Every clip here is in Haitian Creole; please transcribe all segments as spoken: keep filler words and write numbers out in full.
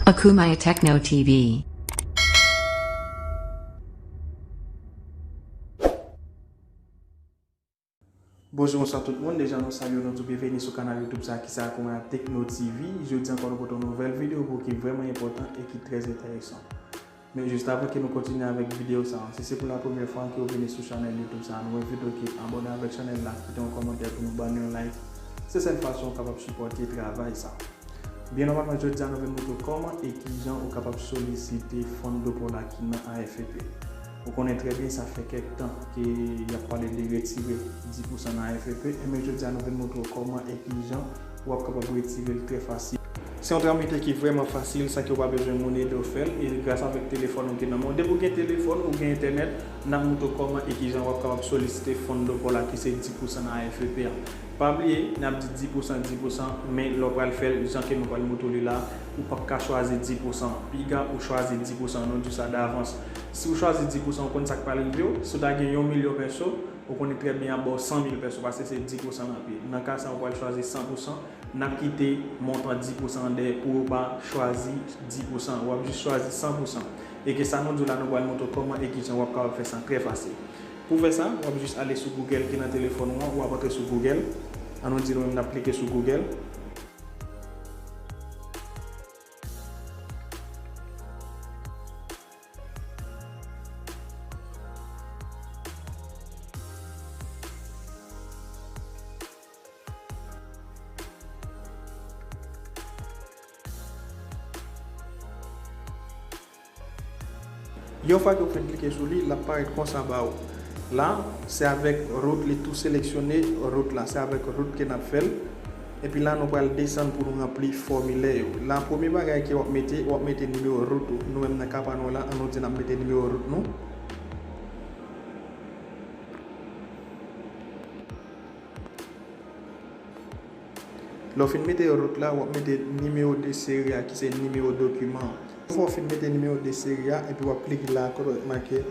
Akumaya Techno T V. Bonjou, bonswa tout moun. Deja nou salye w, nou di w byenveni sou kanal YouTube sa ki se Akumaya Techno T V. Jodi ankò nou pote yon nouvèl videyo pou ki vrèman enpòtan e ki trè enteresan. Men jis avan ke nou kontinye avèk videyo sa, si se pou la premyè fwa ke w vini sou chanèl YouTube sa, nou envite w ke abòne avèk chanèl la, kite yon kòmantè pou nou, ba nou yon like. Se sèl fason w kapab sipòte travay sa. Byen nòmalman, jodi a nou vin montre w kòman e kijan ou kapab solisite fonn depò la ki nan A F P. Ou konnen trè byen, sa fè kèk tan ke y ap pale de retire dis pousan nan A F P, e men jodi a nou vin montre w kòman e kijan w ap kapab retire l trè fasil. Se yon tranmete ki vrèman fasil, san ke w pa bezwen moun ede w fè l, e gras avèk telefòn ou ki nan men w. Depi w gen telefòn, ou gen entènèt, n ap montre w kòman e kijan w ap kapab solisite fonn depò la ki se dis pousan nan A F P a. Pa bliye, n ap di dis pousan, dis pousan, men lè w pral fè l, jan ke nou pral montre w li la, ou p ap ka chwazi dis pousan. Piga ou chwazi dis pousan, nou di w sa davans. Si w chwazi dis pousan, ou konn sa k pral rive w? Si w ta gen yon milyon pèso, ou konnen trè byen y ap ba w san mil pèso, paske se dis pousan n ap ye. Nan ka sa, ou pral chwazi san pousan, n ap kite montan dis pousan an dèyè pou w pa chwazi dis pousan. W ap jis chwazi san pousan. E ke sa nou di w la, nou pral montre w kòman e kijan w ap kapab fè sa trè fasil. Pou fè sa, w ap jis ale sou Google ki nan telefòn ou an, w ap antre sou Google. An nou di nou menm n ap klike sou Google. Yon fwa ke w fin klike sou li, l ap parèt konsa ba ou. La, se avèk root, li tou seleksyone root la. Se avèk root ke n ap fè l. Epi la, nou pral desann pou nou ranpli fòmilè yo. La, premye bagay ke w ap mete, w ap mete nimewo root ou. Nou menm nan ka pa nou la, an nou di n ap mete nimewo root nou. Lè w fin mete root la, w ap mete nimewo de seri a, ki se nimewo dokiman an. Yon fwa w fin mete nimewo de seri a, epi w ap klike la, kote w make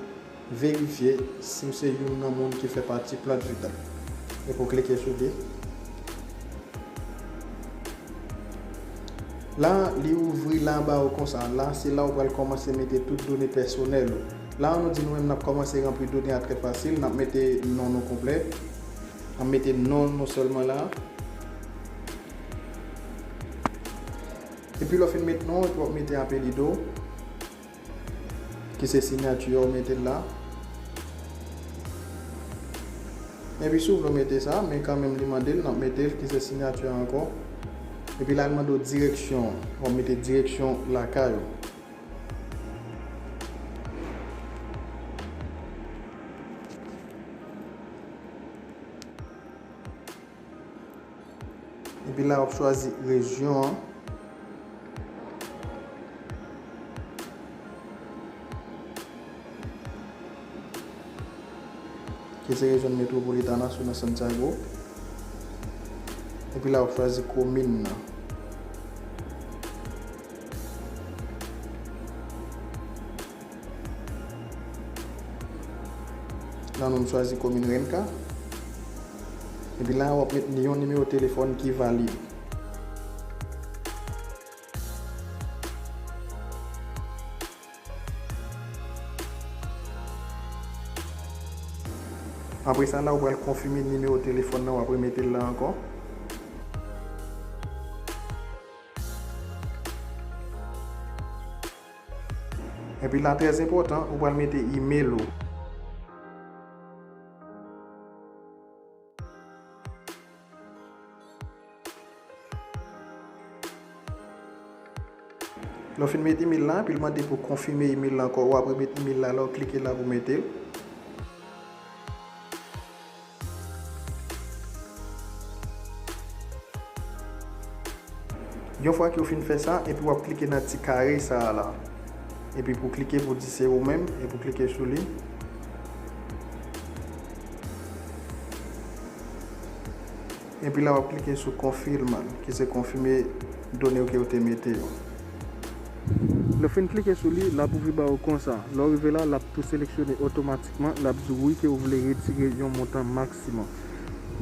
verifye si w se youn nan moun ki fè pati Plant Vital. Epi w klike sou li. La, li ouvri la ba ou konsa. La, se la ou pral kòmanse mete tout done pèsonèl ou. La, nou di nou menm n ap kòmanse ranpli done a trè fasil. N ap mete non nou konplè. N ap mete non nou sèlman la. Epi lè w fin met non, epi w ap mete apelido, ki se siyati a, w mete l la. Epi si w vle w mete sa, men kanmenm li mande l, n ap mete l, ki se siyati a ankò. Epi la, l mande w direksyon an. W ap mete direksyon lakay ou. Epi la, w ap chwazi rejyon an. Ki se rejyon metwopolitana sou nan Santiago. Epi la, w ap chwazi komin nan. La, nou chwazi komin Renca. Epi la, w ap met yon nimewo telefòn ki valid. Apre sa, la, ou pral konfime nimewo telefòn nan, w ap remete l la ankò. Epi la, trè enpòtan, ou pral mete imel ou. Lè w fin met imel la, epi l mande pou w konfime imel la ankò, w ap remete imel la, lè w klike la pou w mete l. Yon fwa ke w fin fè sa, epi w ap klike nan ti kare sa a la. Epi pou klike pou di se ou menm, epi w klike sou li. Epi la, w ap klike sou confirm, ki se konfime done yo ke w te mete yo. Lè w fin klike sou li, l ap ouvri ba ou konsa. Lè w rive la, l ap tou seleksyone otomatikman, l ap di w wi ke w vle retire yon montan maksimòm.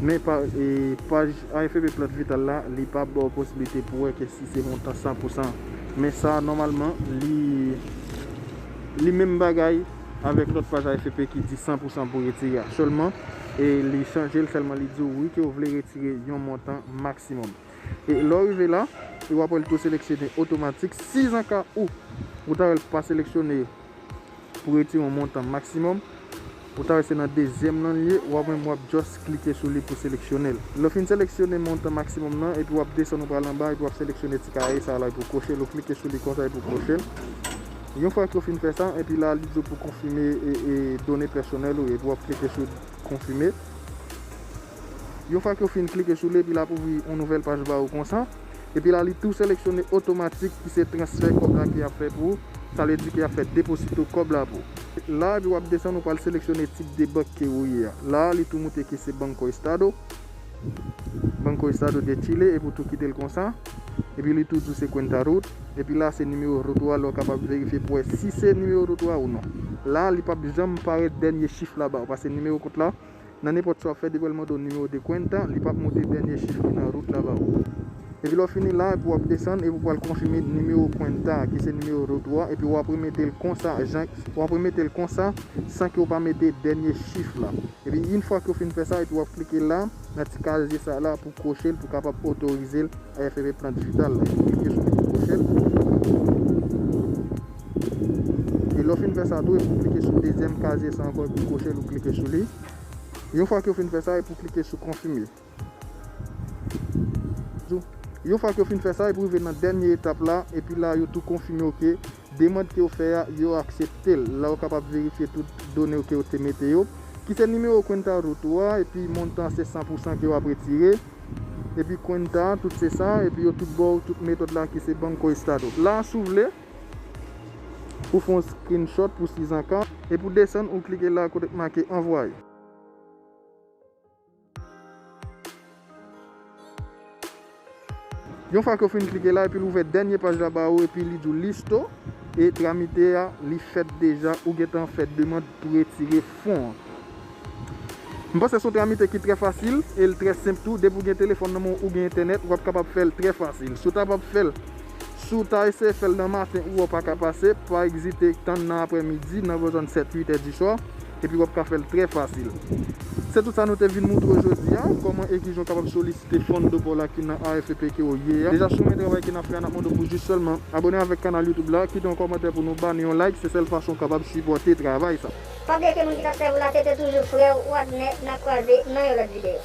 Men pa, e, paj A F P Plant Vital la, li pa ba w posiblite pou wè ke si se montan san pou san. Men sa, nòmalman, li, li menm bagay avèk lòt paj A F P ki di san pou san pou retire a. Sèlman, e, li chanje l, sèlman li di w wi ke w vle retire yon montan maksimòm. E lè w rive la, e w ap wè l tou seleksyone otomatik. Si zanka ou, ou ta wè l pa seleksyone pou retire yon montan maksimòm, ou ta wè se nan dezyèm nan li ye, w ap, w ap just klike sou li pou seleksyone l. Lè w fin seleksyone montan maksimòm nan, epi w ap desann, ou pral anba, epi w ap seleksyone ti kare sa la, epi w koche l, ou klike sou li konsa, epi w koche l. Yon fwa ke w fin fè sa, epi la, li di w pou konfime e, e done pèsonèl ou, epi w ap klike sou konfime. Yon fwa ke w fin klike sou li, epi l ap ouvri yon nouvèl paj ba ou konsa. Epi la, li tou seleksyone otomatik ki se transfè kòb la ke y ap fè pou ou. Sa vle di ke y ap fè deposito kòb la pou ou. La, epi w ap desann, ou pral seleksyone tip de bank ke ou ye a. La, li tou montre ke se Banco Estado. Banco Estado de Chile, epi w tou kite l konsa. Epi li tou di w se Cuenta Root. Epi la, se nimewo root ou a, la w kapab verifye pou wè si se nimewo root ou a ou non. La, li p ap janm parèt dènye chif la ba ou, paske nimewo kont la, nan nenpòt sa w ap fè, depi w al mande w nimewo de kwenta, li p ap montre dènye chif ki nan root la ba ou. Epi lè w fini la, epi w ap desann, epi w pral konfime nimewo kwenta, ki se nimewo root ou a, epi w ap remete l konsa, jan, w ap remete l konsa, san ke w pa mete dènye chif la. Epi yon fwa ke w fin fè sa, epi w ap klike la, nan ti kazye sa la, pou koche l, pou kapab otorize l, A F P Plant Vital la. Epi w klike sou li pou koche l. E lè w fin fè sa tou, epi w klike sou dezyèm kazye sa ankò, epi w koche l, ou klike sou li. Yon fwa ke w fin fè sa, epi w klike sou konfime. Yon fwa ke w fin fè sa, epi w rive nan dènye etap la, epi la, yo tou konfime w ke demann ke w fè a, yo aksepte l. La, w kapab verifye tout done w ke w te mete yo, ki se nimewo kwenta root ou a, epi montan se san pou san ke w ap retire, epi kwenta, tout se sa, epi yo tout ba w tout metòd la ki se Banco Estado. La, si w vle, ou fè yon screenshot pou sizanka, epi w desann, ou klike la kote k make anvwaye. Yon fwa ke w fin klike la, epi l ouvè dènye paj la ba ou, epi li di w listo, e tramite a, li fèt deja, ou gentan fè demann pou retire fon an. M panse se yon tramite ki trè fasil, e l trè senp tou. Depi w gen telefòn nan men w ou gen entènèt, w ap kapab fè l trè fasil. Si w ta kapab fè l, si w ta eseye fè l nan maten ou w pa ka pase, pa egzite tann nan aprèmidi, nan bò zòn sèt, uit è di swa, epi w ap ka fè l trè fasil. Se tout sa nou te vin moutre w jodi a, kòman e kijan w kapab solisite fon do pa w la ki nan A F P ke w ye a. Deja, si w renmen travay ke n ap fè a, n ap mande w pou jis sèlman abòne avèk kanal YouTube la, kite yon kòmantè pou nou, ba nou yon like, se sèl fason w kapab sipòte travay sa. Pa bliye ke moun ki t ap sèvi w la, se te toujou frè w, Wadner, n ap kwaze nan yon lòt videyo.